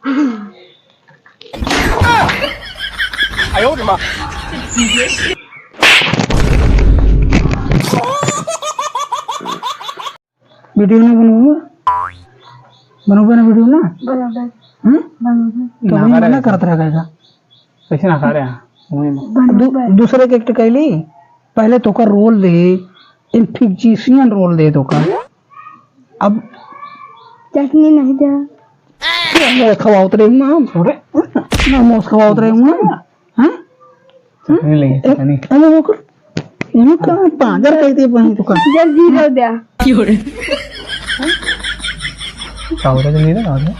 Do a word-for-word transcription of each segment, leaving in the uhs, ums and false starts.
वीडियो ना बनउबा? बनउबा ना वीडियो ना? बनउबा। हम्म? बनउबा। तो ना वही करे मना वैसे। करत रह गएगा। कैसे ना करे हैं? वही में। बनउबा। दू-, दूसरे के एक्ट कैली, पहले तोका रोल दे, इन फिजिशियन रोल दे तोका। अब चटनी नहीं दे। मोमोज खवावत रही हूँ हम। अरे, मोमोज खवावत रही हूँ हम। हाँ? चटनी लेंगे, ए, चटनी। अरे, वो कर, इन्हें का पागल कह दिए बहन तोका। जल्दी रो दे। का हो रहा है, जल्दी रो, आ जाओ।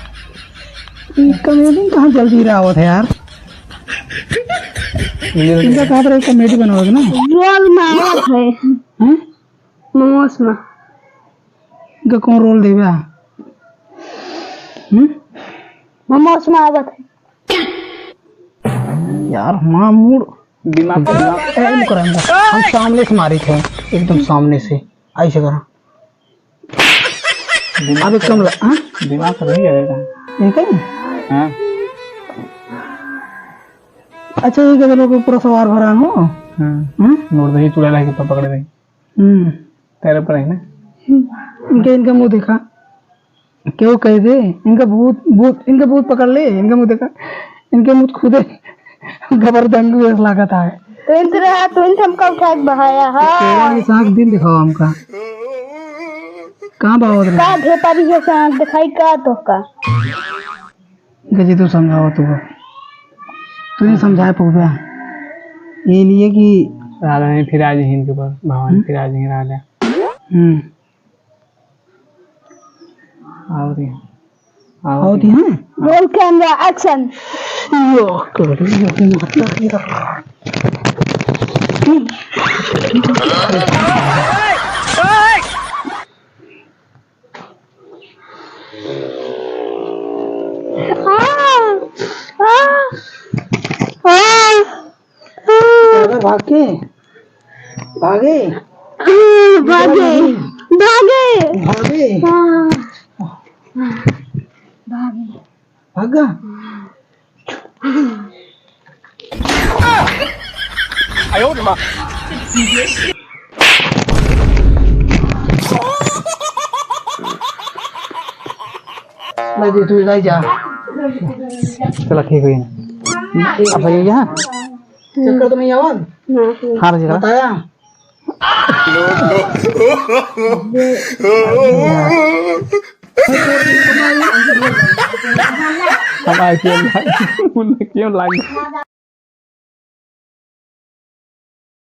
ये कॉमेडी कहाँ जल्दी रहा होता है यार? जल्दी रो। इनका कहा था कॉमेडी बनाओगे ना? रोल में आवत है। हैं? मोमोज में। इनका कौन रोल देवे? हम्म? मोमोज में आवत है। यार, हमारा मूड दिमाग, दिमाग। ए, इनको रहने दो। हम सामने से मारी थे, एकदम सामने से। ऐसे करा। दिमाग अबे कम ल-, हाँ? दिमाग तो नहीं लगेगा। ये कहीं? हाँ। अच्छा, ये कह दो कि पूरा सवार भरा हो? हाँ। हम्म? नोट दही चूड़ा लाके तो पकड़ दे। हम्म। तेरे पर है ना? इनके, इनका मुंह देखा। क्यों कह दे? इनका भूत, भूत, इनका भूत पकड़ ले, इनका मुंह देखा। इनके मुंह खुदे गबर दंगू ऐसा लागत है। तो इन तरह, तो इन हमका उठा के बहाया है। तेरा ये साथ दिन दिखाओ हमका। कहाँ बाबा का ढेपा भी है, साथ दिखाई का तो का? गजी तू समझाओ तू। तू ही समझाए पउबे। ये लिए कि राजा नहीं फिर आज ही इनके ऊपर, भगवान हम्म? फिर आज ही राजा। हम्म। आओ रे। आओ आओ रे। रे, हाँ? Roll camera action। यो, करो, यो, यो, यो। आ, आ, आ, आ। अरे भाग के, भागे। आ, भागे, भागे। भागे। आ, भागे। भागा। ले दे, तू ले जा। चला, ठीक है। अब ये यहाँ? चक्कर तो नहीं आवा? हाँ, जी, बताया। अब आके क्यों लाग?